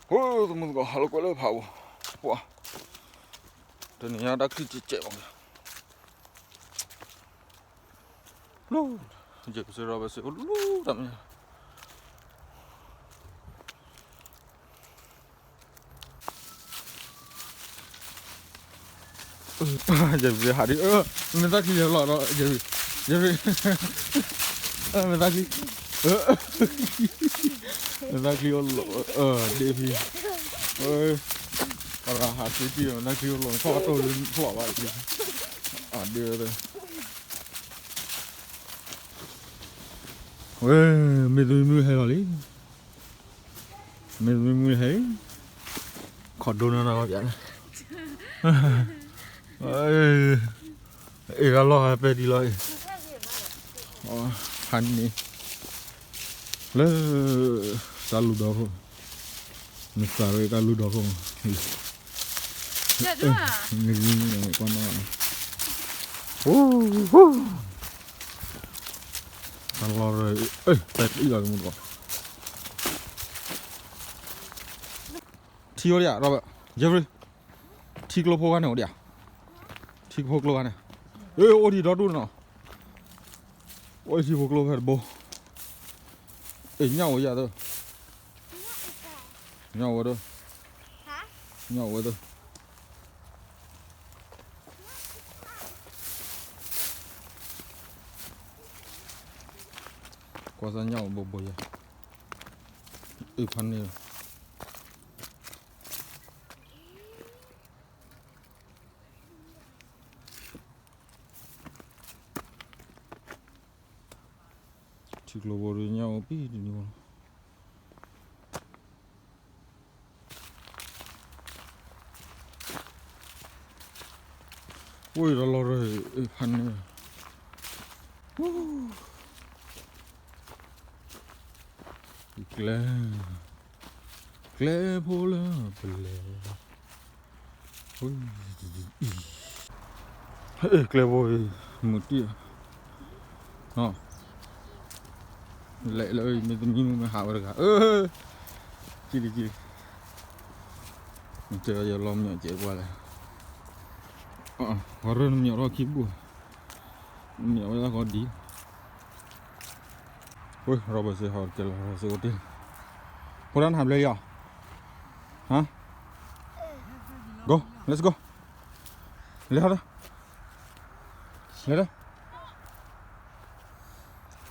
ဖိသမုၣ်သကိး ဟးလိာ်ကွဲလၢဖးဘိ, ပှၤ, တနံၤညါတၢ်ချံကဲးကဲးဘၣ်, လီၤ, ယကစ့ရီဘၣ်စ့အိၣ်လီၤတၢ်မ့ၢ် ယဖံဟးဒံး, မ့ၢ်သၣ်ချံလီၤဒီး ယဖံ, ယဖံ, မ့ၢ်သၣ်ချံ, မ့ၢ်သၣ်ချံအိၣ်လီၤ, ဒ့ဖံ, အရဟးစ့တံၢ် မ့ၢ်သၣ်ချံအိၣ်လီၤ ထီၣ်တိၢ်ဖျိးဘၣ်, အဒ့, ဝဲ, မ့ၢ်သမံမုၢ်ဟဲလီၤလံ မ့ၢ်သမံမုၢ်ဟဲလံ, ခီဒိနနီၢ်ပၠးန့ၣ်, အ့ၣ် တၢ်လီၢ်ဟဲပဲာ်ဒံးလီၤအံၤ, ဖးန့ၣ်, လၢ, တၢ်လူၢ်ဒီခိၣ်, နသးရ့တၢ်လူၢ်ဒီခိၣ်, နကွၢ်နီၢ်, အိ, တၢ်လီၢ်ရၢ, ပဲာ်ဒံးလီၤမူတကိး ထံအိၣ်ဒံးဧါ Robert, Jeffrey, ထံကျိဖိဂၤန့ၣ်အိၣ်ဒံးဧါ, ထံဖိကျိဂၤန့ၣ်, အိၣ်ဒံးဒီဒူၣ်နီၤ, အိၣ်ထံဖိကျိဖဲတဘိ, အ့ၣ် ညၣ်အိၣ်ယၤသၢ, ညၣ်အိၣ်ဝဲသၢ, ညၣ်အိၣ်ဝဲသၢ ကွၢ်စၢ်ညၣ်အိၣ်ဘိဘိယဲ, အ့ၣ် ဖးန့ၢ်လီၤ, ထံကျိဖိဒီးညၣ်အိၣ်ပံတနံၤဝဲလီၤ. အိၣ်ဒီးလီၤရၢဖးန့ၣ်, ကျဲ, ကျဲဖိလၢပလဲၤ, ကျဲဖိအံၤ မုၢ်တံၢ်, လဲၤလၢမ့ၢ်သမံမုၢ်မ့ၢ်ဟးဝဲတဂၤ, ကံကံ, တဲယလီၤမၠိာ်ကဲးပှၤလဲၣ်, ရၢနမၠိာ်ထီၣ်ခံဘူၣ်, မၠိာ်ဝဲဒၣ်ဃီဒ် ဝဲ Robert စ့ဟီၣ်ကဲလီၤ Robert စ့အိၣ်တ့ၢ်, ဖိဒၣ်နဟးဘျဲလံဧါ, ဟါ, Go, let's go, လဲၤဟီဒီး, လဲၤဒီး,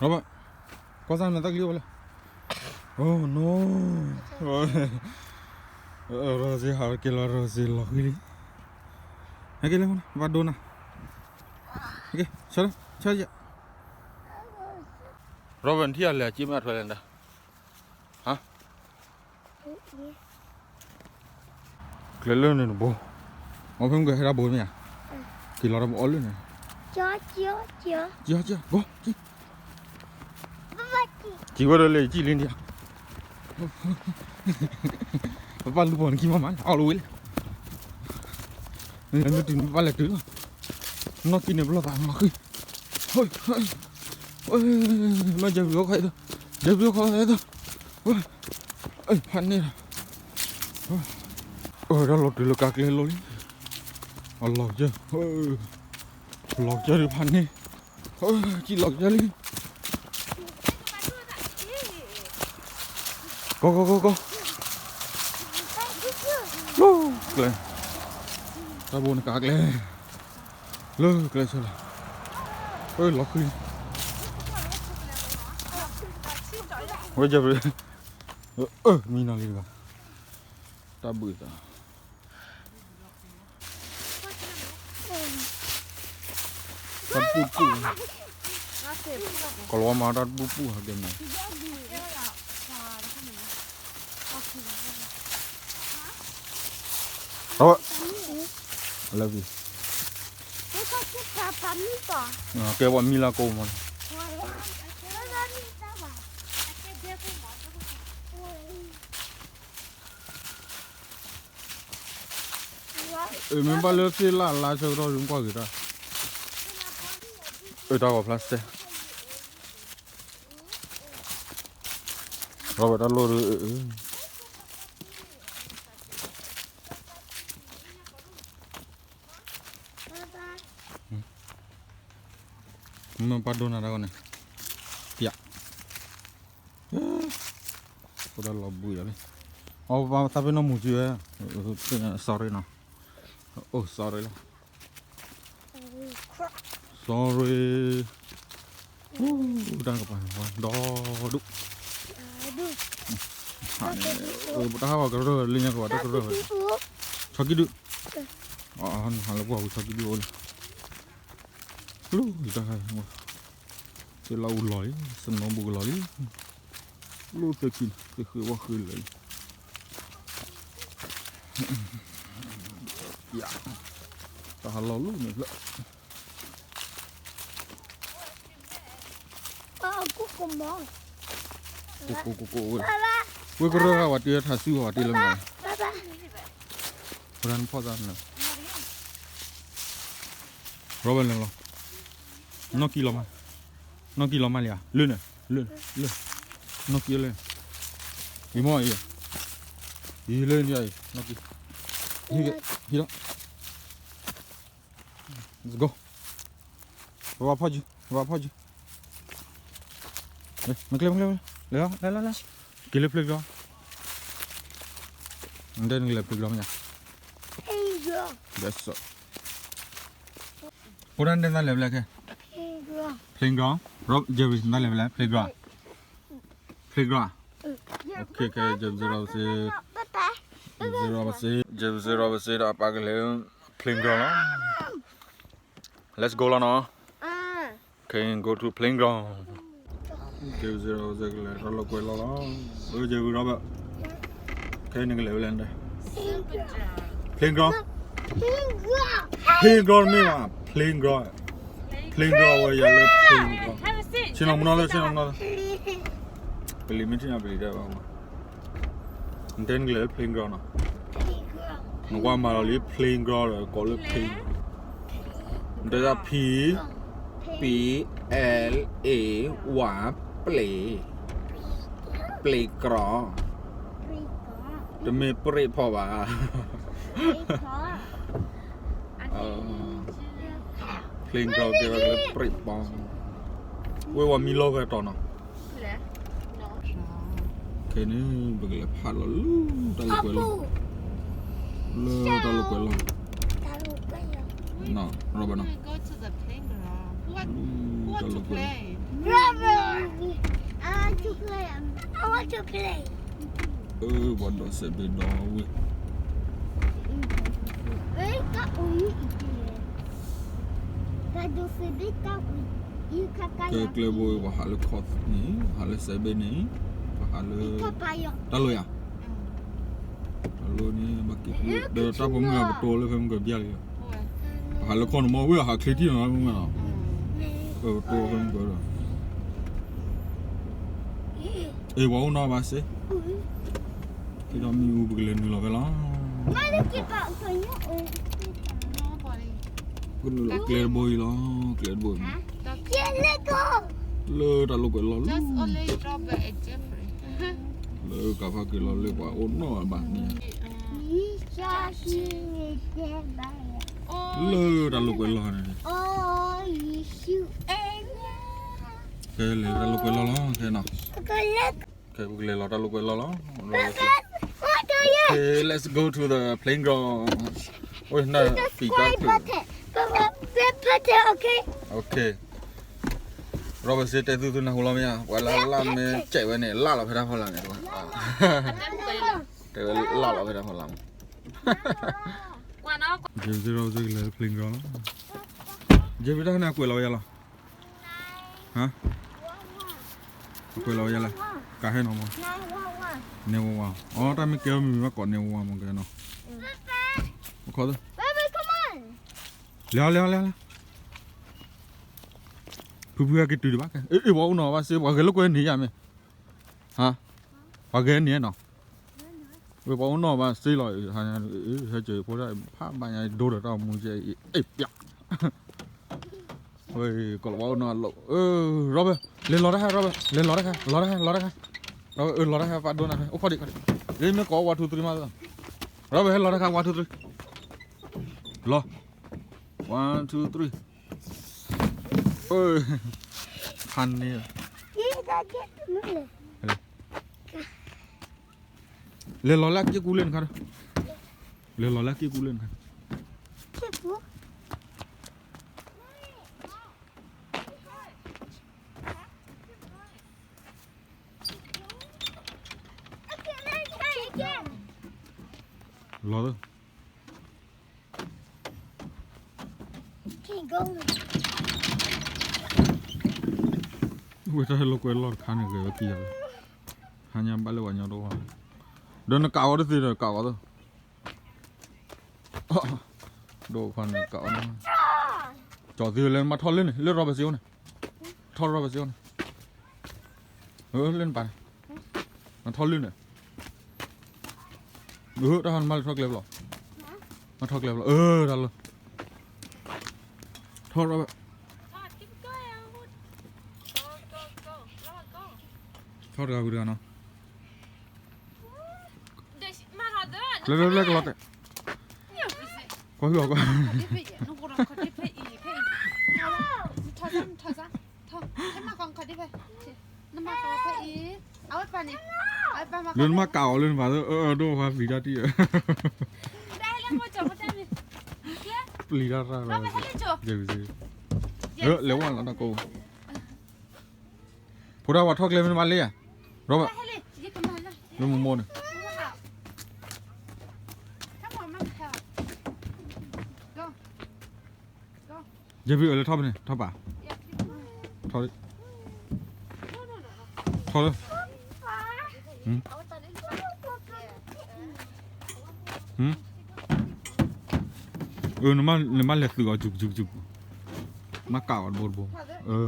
Robert, ကွၢ်စၢ်နသၣ်ချံအိၣ်ဖဲလဲၣ်, Oh no, Robert စ့ဟးကဲလီၤ Robert စ့လီၤဃံလံ, ဟဲက့ၤလၢ ဘၣ်ဒိနၤ, ဟဲက့ၤ ဆၢလၢ ဆၢလၢ Robert ထံၣ်အလဲၤအစ့မ့ၢ်အထွဲလဲၣ်နဒၣ်, ဟါ, ကျဲလၢန့ၣ်တဘိ, အဖဲမ့ၢ်ကဟဲဒၣ်ဘိမ့ၢ်ဧါ, က့ၤလီၤတၢ်ဘိအီၣ်လၢန့ၣ်, ကၠီ, ကၠီ, ကၠီ, ကၠီ, ကၠီဝဲဒီးလဲၤကံၣ်လံဒံးဧါ, ပပၢ်လူၤပိာ်နခံမးမး အီၣ်လီၤဝဲလဲၣ်, မ့ၢ်တုၤနပပၢ်လဲၤတုၤလီၤ, နီၢ်ကံၣ်န့ၣ်ပလီၢ်သးမၤဃံ, မ့ၢ် Jeffrey အိၣ်ခီ, Jeffrey အိၣ်ခီသး, ဖးန့ၢ်လီၤ, တၢ်လီၤတုၤလၢကါကျဲလိၤလံ, အလီၤကၢ, လီၤကၢဒံးဖးန့ၢ်, ကံၣ်လီၤကၢလံ, ကီကီကီကီ, လၢကျဲ, တၢ်ဘိနကါကျဲ, လၢကျဲဆၢလီၤ, လီၤဃံ, ဝဲ Jeffrey, မံနီၤလံတဂၤ, တၢ်ဘုးသး တၢ်တပူၤပူၤ, ကလီၤမၤတၢ်တပူၤပူၤဟဲက့ၤမး, အဝဲ, I love you, ကဲပှၤမံလၢကိးမး, မ့ၢ်ဘၣ်လၢသ့ၣ်လၢ်လါဆၢကတီၢ်ဒုးကွၢ်ဂ့ၤတၢ်, အတၢ်ဂီၤဖျါစဲ, ရီဘၢၣ်တၢ်လိၣ်ဒုး, မ့ၢ်ပှၤဒိနၤတၢ်ဂီၢ်န့ၣ်, ပျး, ဖိဒၣ်လီၤဘှံးလီၤလံ, အသးပ့ၤနီၣ်မူစုဝဲ, sorry နီၤ, oh sorry လီၤ, sorry, တၢ်ကပၤဒီဒူၣ်, ပတၢ်ဟးဂီၤကရၢၢ်လၢညါကဝဲတၢ်ကရၢၢ်, ဆီကံဒုၣ်, ဟးလၢပှၢ်ပူၤဆီကံဒုၣ်အိၣ်လံ လၢတၢ်ဟဲ, သ့ၣ်လၢအူလီၤလံ, စနိဘူးကလီၤလံ, လၢသ့ၣ်ခံန့ၣ် သ့ၣ်ဃ့ဝဲဃ့လၢာ်လံ, ယၤ, တၢ်ဟးလီၤလၢန့ၣ်ဖျၢၣ်, ကိကိကိကိဝဲ, ဝဲကရၢၢ်ဝဲတ့ထါစုဝဲတ့လၢမနုၤလဲၣ်, ပရၢနဖီၣ်သးနၤ ရီဘၢၣ်လဲၤလီၤ, နီၢ်ကံလီၤမး, နီၢ်ကံလီၤမးလံဧါ, လၢန့ၣ်, လၢ, လၢ, နီၢ်ကံလၢ, ယမ့ၢ်အံၤ, ယလၢန့ၣ်အံၤ, နီၢ်ကံ, ဟံးလီၤ, let's go, ပဘၣ်ဖီၣ်ယု, ပဘၣ်ဖီၣ်ယု, မ့ၢ်ကျဲ, မ့ၢ်ကျဲ, လဲၤလီၤ, လဲၤလီၤ, လဲၤ, က့ၤလၢ playground, နတဲနကလဲၤ playground မ့ၢ်ဧါ, ဖိဒၣ်နတဲနသးလဲၤဖဲလဲၣ်ခဲ, playground, Jerry နသးလဲၤဖဲလဲၣ် playground, playground, ခဲ Jerry စ့, Jerry စ့, Jerry စ့ ဒီးအပၢ်ကလဲၤ playground လီၤ, let's go လီၤနီၤ, can go to playground, Jerry စ့ ကလဲၤတၢ်လိာ်ကွဲလီၢ်လီၤ, အၢ Jerry ဒီးဘၣ်, ခဲနကလဲၤဖဲလဲၣ်နတဲ, playground, playground မ့ၢ်ဘၣ် playground, playground ဝဲယၤလၢ playground, ဆ့ၣ်နီၤမနီၤလၢ ဆ့ၣ်နီၤမနီၤလၢ, ပလံၤမ့ၢ်ထံၣ်ညါပလံၤတဲဘၣ်, နတဲနကလဲၤလၢ playground နီၤ, နကွၢ်မၤလီၤလံ playground ဒီးကိးလၢ play, နတဲဒၣ် P, P, L, A, Y, play, playground, တမ့ၢ် ပြံးဖီၣ် ဘၣ်, playground ကဲဝဲလၢ ပြံးဖီၣ်, ဝဲဝဲမံလီၤဂဲၤတီၤနီၤ, ခဲန့ၣ် ပကလဲၤဖးလီၤလၢတၢ်လိာ်ကွဲလီၢ်, လၢတၢ်လိာ်ကွဲလီၢ်, နီၤ Robert နီၤ, တၢ်လိာ်ကွဲ, Robert ဒီးစဲးဘ့ၣ်ဒီဝ့ၢ်, ကဲကျဲဘိ ပှၤဟးလၢခီၣ်န့ၣ် ဟးလၢစဲးဘ့ၣ်န့ၣ်, ပှၤဟးလၢ, တၢ်လိၣ်ယၤ, တၢ်လိၣ်န့ၣ် ဘၣ်က့ၤ, ဒီးတၢ်ပိာ်မုၣ် ပတိၢ်လၢဖဲမုၢ်ကဘျါလံ, ပဟးလၢခီၣ်န့ၣ်မ့ၢ်ဝဲဟးချ့ထံၣ်နီၤ မုၢ်နီၤ, ပတိၢ်ဖဲမုၢ်ကဒီး, အ့ ပှၤအိၣ်နီၢ်ဘၣ်စ့, ထံၣ်ဒီးမ့ၣ်အူ ပကလဲၤနုာ်လီၤဖဲလီၤ, ကနုာ်လီၤကျဲတဘိအံၤလီၤ, ကျဲတဘိအံၤ, လၢတၢ်လိာ်ကွဲလီၢ်လီၤ, လၢကဖးက့ၤလီၤလၢပှၤအိၣ်နီၢ်ဘၣ်န့ၣ်, လၢတၢ်လိာ်ကွဲလီၢ်န့ၣ်, ကဲလဲၤတၢ်လိာ်ကွဲလီၢ်လီၤ ခဲနီၤ, ခဲပကလဲၤလီၤတၢ်လိာ်ကွဲလီၢ်လီၤ, let's go to the playground, ဝဲနဖံးကါ, okay, Robert စ့တဲသုသုနၢ်ဟူလီၤမ့ၢ်ဧါ, ပှၤလၢလၢ်မ့ၢ်စဲးဝဲန့ၣ် လၢ်လီၤဖဲတၢ်ဖီလာ်န့ၣ်, တဲဝဲလၢ်လီၤဖဲတၢ်ဖီလာ်မး, Robert စ့ကလဲၤ playground လီၤ, ယဲဖဲတၢ်န့ၣ်အကွဲးလီၤဝဲယၤလီၤ, ဟါ, အကွဲးလီၤဝဲယၤလီၤ, ကဟဲနီၤမး, နဲဝဲဝါ, အတၢ်မ့ၢ်ကဲမ့ၢ်မ့ၢ်ဘၣ်ကိးနဲဝဲဝါမးကဲနီၤ, လဲၤလဲၤလဲၤလဲၤ ဖုဖုဟဲက့ၤတုၤဒံးဘၣ်, အ့ ပှၤအိၣ်နီၢ်ဘၣ်စ့ ပှၤဂဲၤလိာ်ကွဲန့ၣ်ယၤမ့ၢ်, ဟါ, ပှၤဂဲၤန့ၣ်နီၤ, ဝဲပှၤအိၣ်နီၢ်ဘၣ်စ့လီၤ, ဟဲကၢၤဖိဒၣ် ဖးဘၣ်ညါဒိဒီးတၢ်မူကဲအံၤ, အ့ ပျး, ဝဲကိးလီၤပှၤအိၣ်နီၢ်အလိာ်, Robert လဲၤလီၤတၢ်ခါ Robert လဲၤလီၤတၢ်ခါ လီၤတၢ်ခါ လီၤတၢ်ခါ, Robert လီၤတၢ်ခါ ပာ်ဒိနၤဖဲ အိၣ်ခိးဒံးခိးဒံး, မ့ၢ်ကိး one two three မး, Robert ဟဲလီၤတၢ်ခါ one two three, လီၤ, one two three, ဖးန့ၢ်, လဲၤလီၤလၢအက့ၢ်ကူလၢနခါဒီး, လဲၤလီၤလၢအက့ၢ်ကူလၢနခါ, လီၤ, ဝဲတၢ်ဟဲလိာ်ကွဲလီၢ်တခါန့ၣ် ဂဲၤဝဲခံဂၤလီၤ, ဟါညါဘၣ်လၢပှၤညီတအိၣ်, ဒီးနကးဝဲတသ့ဒီးကးဝဲသ့, ဒိၣ်ခီန့ၣ်ကးဝဲ, ကၠီၤသ့ဝဲလၢနမါထီၣ်လၢန့ၣ် လၢရီဘၢၣ်စ့အိၣ်န့ၣ်, ထီၣ်ရီဘၢၣ်စ့အိၣ်န့ၣ်, လၢနပၢ်န့ၣ်, နထီၣ်လၢန့ၣ်, တၢ်ဟီနမါလဲၤထီၣ်ကျဲဖဲလဲၣ်, မါထီၣ်ကျဲဖဲလဲၣ်, အၢ တၢ်လၢ, ထီၣ်ရီဘၢၣ်, ထီၣ်တဂၤဝံၤတဂၤနီၤ, လၢလၢလၢကလီၤတဲာ်, ကွၢ်ဟုၣ်အီၤကွၢ်, လၢနမါကးအီၤလၢနပၢ်သ့ၣ် အၢ အၢ ဒိၣ်ဝါပျံၤတၢ်တံၢ်, ပျံၤတၢ်ရၣ်, လဲၤဝဲလီၤတၢ်ကိး, ဖိဒၣ်ဝဲထီၣ်ကျဲမ့ၢ်နမါလ့ဧါ, ရီဘၢၣ်, လၢမိၢ်မိၢ်န့ၣ် ယဲၢ်ဖံအၢလၢထီၣ်ဖဲန့ၣ် ထီၣ်ပာ်, ထီၣ်, ထီၣ်လၢ, အၢ နမါလဲၤသုးအီၤ ယူၤယူၤယူၤ, မၤကးအီၤတဘိတဘိ,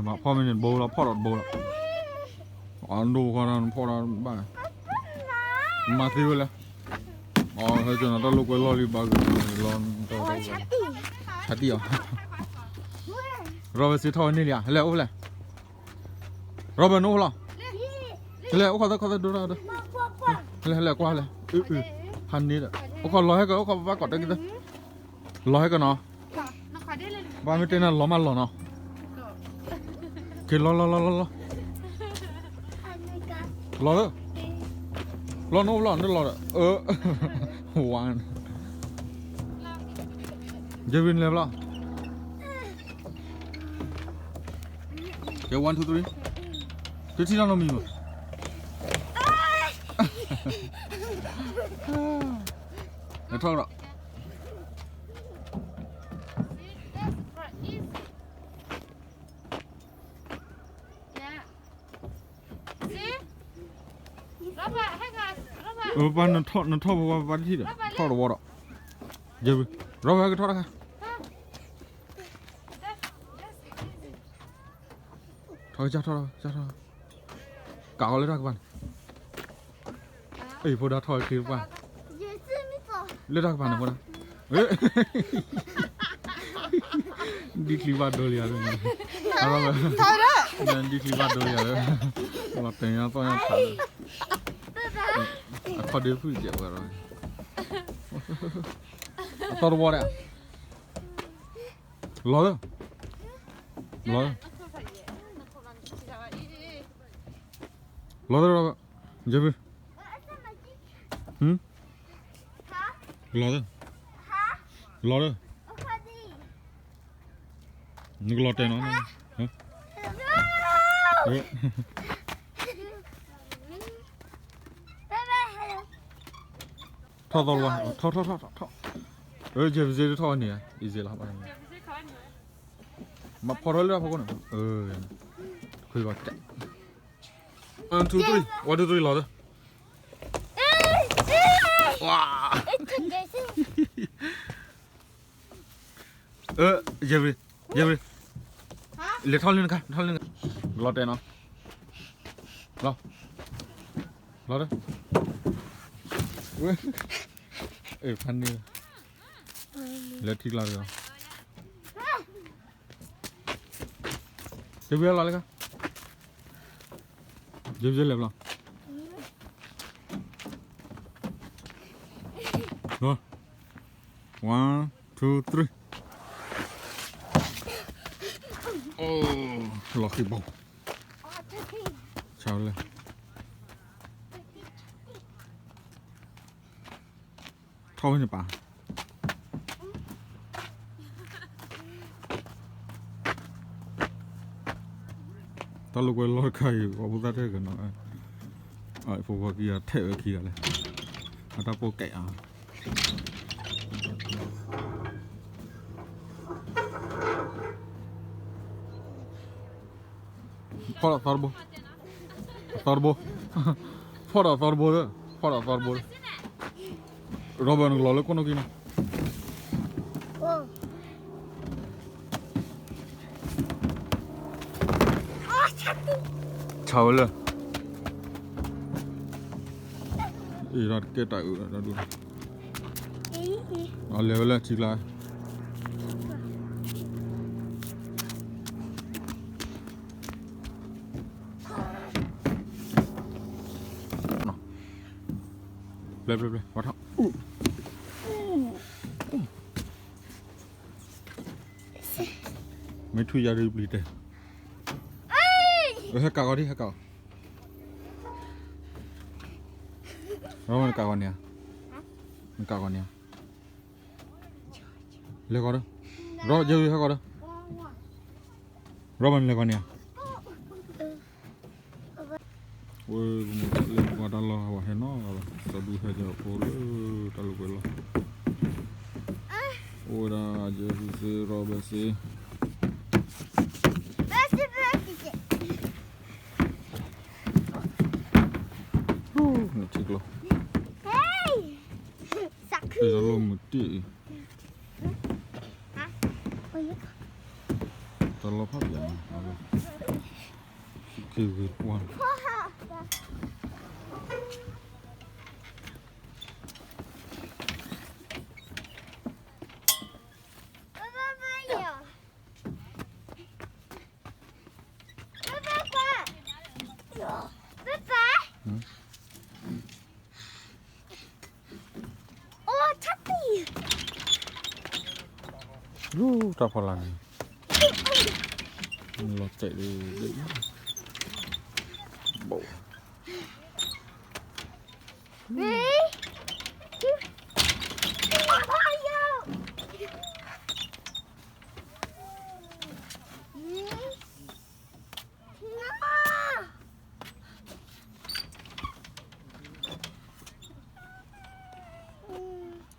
မၤဖီၣ်မ့ၢ်န့ၣ်တဘိလီၤ ဖီၣ်ဒီးတဘိလီၤ, အဒိၣ်ဃီဒီးဖီၣ်ဒီးဘၣ်, မၤသ့ဝဲလဲၣ်, အဟဲကၠီၤနီၤတၢ်လိာ်ကွဲလီၢ်လံဘၣ်ဂ့ၤလီၤ, ဆါတံၢ်အီၤ, ရီဘၢၣ်စ့ထီၣ်ဝဲန့ၣ်လံဧါ ဟဲလဲၣ်အိၣ်ဖဲလဲၣ်, ရီဘၢၣ်နအိၣ်ဖဲလဲၣ်, ဟဲလဲၣ်အိၣ်ခီသၢခီသၢဒိတၢ်ဒီး, ဟဲလဲၣ်ဟဲလဲၣ်ကွၢ်လဲၣ်, ဖးန့ၢ်ဒီး, အိၣ်ခီလီၤဟဲက့ၤ အိၣ်ခီပဘၣ်ကိးတဲက့ၤသၢ, လီၤဟဲက့ၤနီၤ, ဘၣ်မ့ၢ်တဲနၤလီၤမးလီၤနီၤ, က့ၤလီၤလီၤလီၤလီၤလီၤ, လီၤလၢ, လီၤနအိၣ်ဖဲလဲၣ် နလီၤဒီး, အၢ, ဝါ, ယဲၢ်ဖံနလဲၤဖဲလဲၣ် ကဲ one two three, တထံၣ်နီတမံၤမး, နထီၣ်ဒီး, ပၢ်နထီၣ်ပဝါပၢ်တထံၣ်ဒီး ထီၣ်တဝီဒီး, ယဲၢ်ဖံ, ရီဘၢၣ်ဟဲက့ၤထီၣ်တခါ, ထီၣ်ကစၢ်ထီၣ်, ကးအီၤလၢတၢ်ကပၤန့ၣ်, အ့ၣ် ဖိဒၣ်ထီၣ်ချံတပၤ, လၢတၢ်ကပၤန့ၣ်ဖိဒၣ်, ဒ်ချံဘၣ်ဒိလံဧါ, ဒ်ချံဘၣ်ဒိလံဧါ, လီၤတဲာ်ညါသီၣ်ညါထးလၢ, အခီၣ်ဒ့ဖုၣ်ကဲးဝဲဒီး, အသီတဝီဒၣ်, လီၤလၢ, လီၤလၢ, လီၤလၢ, ယဲၢ်ဖံ, လီၤလၢ, လီၤလၢ, နကလီၤတဲာ်နီၤ, ထီၣ်သီတဝီ, ထီၣ်ထီၣ်ထီၣ်ထီၣ်, ယဲၢ်ဖံစ့ထီၣ်ဝဲန့ၣ်, အံၤစ့လီၤ, မၤဖီထီၣ်လၢတၢ်ဖီခိၣ်န့ၣ်, ခွံဂီၤကး, one two three, one two three လီၤလၢ, ဝါ, ယဲၢ်ဖံ, ယဲၢ်ဖံ, လဲၤထီၣ်လၢနခါ, ထီၣ်လၢနခါ, လီၤတဲာ်နီၤ, လီၤ, လီၤလၢ, ဖးန့ၢ်, လဲၤထံကျါတဂၤ, ယဲၢ်ဖံလီၤလၢခါ, ယဲၢ်ဖံလဲၤဘျီ, လီၤ, one two three, အိၣ် လီၤဃံၤဘီ, ဆါဝဲလၢ ထီၣ်ဝဲန့ၣ်ပၢ်, တၢ်လိာ်ကွဲလီၢ်တခါအံၤ ပှၤဖိသၣ်ထဲကနီၤ, အဖိခွါခံဂၤထဲးဝဲခံဂၤလဲၣ်, အတၢ်ပိာ်ကဲးအါ ဖီၣ်ဒီးသီတဘိ, သီတဘိ, ဖီၣ်ဒီးသီတဘိ, ဖီၣ်ဒီးသီတဘိ, ရီဘၢၣ်နကလီၤလၢခိၣ်နူာ်ကံနီၤ, ဆါဝဲလၢ အံၤဒီးတကဲတၢ်အုးဒီးဒူၣ်, အလဲၤဝဲလၢထံကျါ ပျဲပျဲပျဲ ဝါထီၣ်, မ့ၢ်ထွံၣ်ယါဒ်ပျံၤတဲ, ဟဲကးဂီၤဒ် ဟဲကးဂီၤ, ရီဘၢၣ်နကးဂီၤန့ၣ်ဧါ, နကးဂီၤန့ၣ်ဧါ, လဲၤဂီၤဒီး, ရီဘၢၣ်ယဲဟဲဂီၤဒီး, ရီဘၢၣ်နလဲၤဂီၤန့ၣ်ဧါ, ဝဲ ပမ့ၢ်လဲၤပှၤတၢ်လီၢ်ဟးဝဲဟဲနီၤ, စီၤဒူဟဲကဖိလၢ တၢ်လိာ်ကွဲလီၢ်, အိၣ်ဝဲဒၣ် ယဲၢ်ဆံစ့ ရီဘၢၣ်စ့ နထံကျိ, တၢ်လိၢ်မုၢ်တ့ၢ်အံၤ, တၢ်လီၢ်ဖးပၠး, က့ၤဂ့ၤပှၢ် လူတၢ်ဖီလာ်န့ၣ်, လီၤတဲာ်ဒ်, ဘီၣ်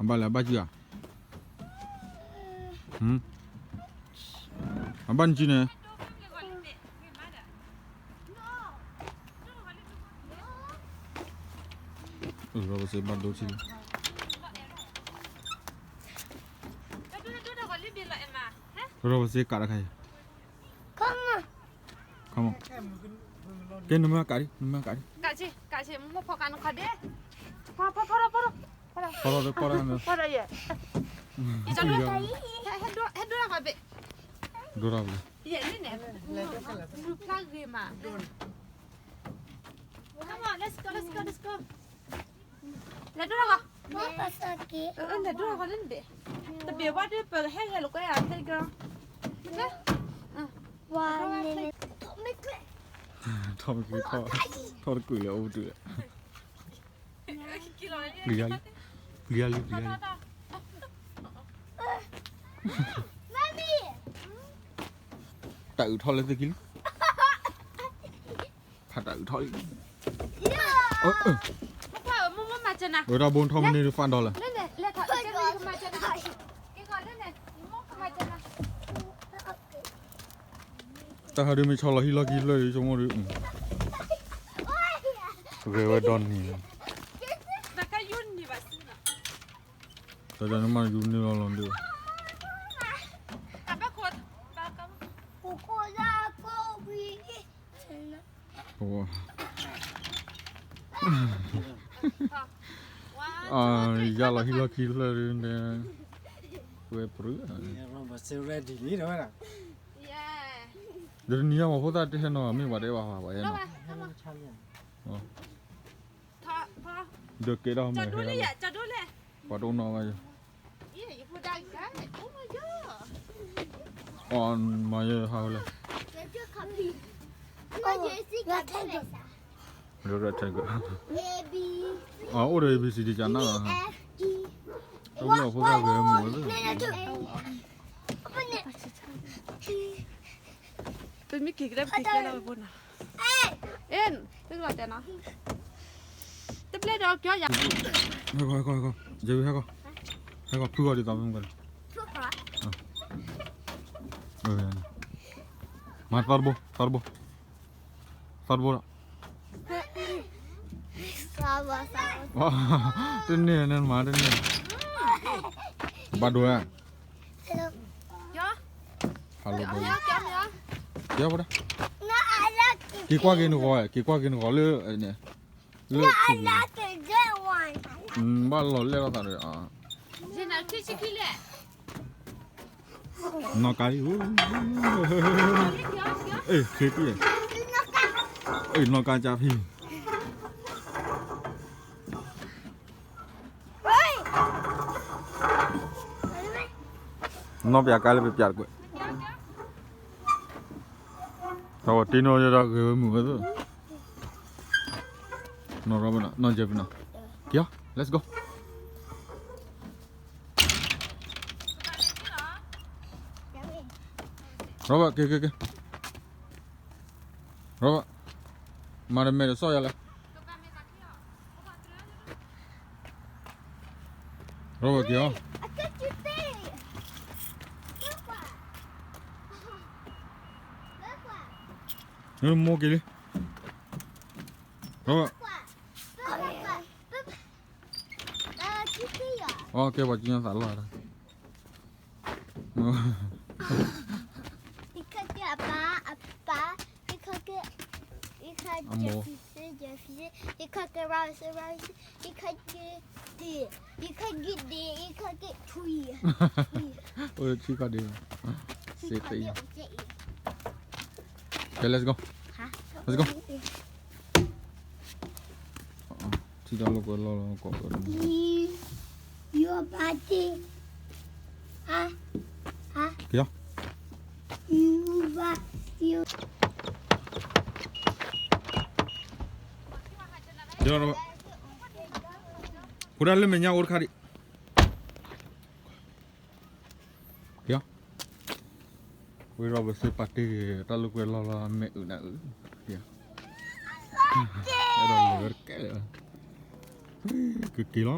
အဘၣ်လဲၣ် အဘၣ်ကံဧါ, အဘၣ်နကံန့ၣ်, ရီဘၢၣ်စ့ဘၣ်ဒိထံလီၤ, ရီဘၢၣ်စ့ကးတခါအံၤ, ကဲ နမ့ၢ်ကးဒံး နမ့ၢ်ကးဒံး, ဖီထီၣ်ဖီထီၣ်ဖီထီၣ်, ဖီထီၣ်ဖီထီၣ်, ဒိၣ်ထီၣ်ဘၣ်, ဖျါဂ့ၤမး, လဲၤဒိၣ်ထီၣ်ဂီၤ, လဲၤဒိၣ်ထီၣ်ဂီၤလၢနဘ့ၣ်, တဘ့ၣ်ဘၣ်ဒ်ပဟဲဂဲၤလိာ်ကွဲဧါ playground, ထီၣ်မ့ၢ်ကျဲ, ထီၣ်တကွံာ်လၢအိၣ်ပတုာ်လၢ, ပျံၤယါလံ, ပျံၤယါလံ, ပျံၤယါလံ, တၢ်အုးထီၣ်လၢသုခံလံ, ဖးတၢ်အုးထီၣ်လံ, ဝဲဒၣ်ဘိထီၣ်မ့ၢ်န့ၣ် five dollar, တၢ်ဟးဒုးမ့ၢ်ဆီလီၤဟံၣ်လီၢ်ခံဖျၢၣ်ဒုး ဆိကမိၣ်ဒုး, ဂဲၤဝဲဒီနံၤ, တၢ်နမ့ၢ်ယူၤန့ၢ်လီၤလီၤဒုး, ယၤလီၤဟံၣ်လီၢ်ခံဖျၢၣ်ဒုး, ဝဲပြၢ, ဒီးတနံၤညါမ့ၢ်ဖိသၣ်တဟဲနီၤ မ့ၢ်ပှၤတအဲၣ်ဘၣ်ဟး ပှၤအဲၣ်နီၤ, ဒီးကဲထီၣ်မ့ၢ်ဟဲ, ပှၤတအိၣ်နီတဂၤ, အီၤမၤယဲဟးဝဲလဲၣ်, Rectangle. အအိၣ်ဒီး A B C D ကနၣ်လီၤ. တမ့ၢ်က့ၤကဒါပက့ၤကဲလီၤဝဲဖိနီၤ. အဲၣ်, သုကလီၤတဲာ်နီၤ. တပျဲဒီးကၠီယၤ. ဟဲကီး, ဟဲကီး, ဟဲကီး, ယဝံၤဟဲကီး, ဟဲကီး, ဖုဂီၤဒ်သိးမုၢ်ကီးန့ၣ်. မၤသီတဘိ, သီတဘိ, သီတဘိလီၤ. တန့ၢ်န့ၣ်မၤတန့ၢ်. ဘၣ်ဒိဝဲ. ဟဲလီၤ, က့ၤကွၢ်က့ၤနဂီၤ, က့ၤကွၢ်က့ၤနဂီၤလၢန့ၣ်, လၢ, ဘၣ်လီၤလဲၣ်လီၤသးဒီး, နီၢ်ကါလံ, အဲၣ်, နီၢ်ကါကၢဖံ နီၢ်ပျးကါလၢပပျးတကွဲး, တၢ်ဝဲတ့နီၢ်ယဲဒၣ်ဂ့ၤဝဲမုာ်ဝဲသ့ၣ်, နီၢ်ရဘၣ်နီၤ, နီၢ်ယဲၢ်ဖံနီၤ, က့ၤ, let's go. ရဘၣ်, က့ၤ, က့ၤ, က့ၤ, ရဘၣ်, မၤတမဲာ်တစီၣ်ယၤလဲၣ်. ရဘၣ်က့ၤအီၤ, နမိၢ်က့ၤလံ, ရဘၣ်, အကဲပှၤကညီသးလီၤ, အပၢ်, အပၢ်, အမိၢ်, အိၣ်လၢထံခီဒ့, စ့သ့, ကဲ let's go, let's go. ထံတၢ်လိာ်ကွဲလီၤလီၤကိးဖၢ, က့ၤအီၤ, ဖိဒၣ်လၢမဲာ်ညါအိၣ်တခါဒံး, က့ၤအီၤ, ဝံၤဒီးပစ့ပာ်တ့ၢ်တၢ်လိာ်ကွဲလီၤလီၤ မ့ၣ်အုးနၢ်အုး, က့ၤအီၤ, အဲၣ်ဒိးလဲၤဝဲတကဲလၢာ်, ကက့ၤလီၤ.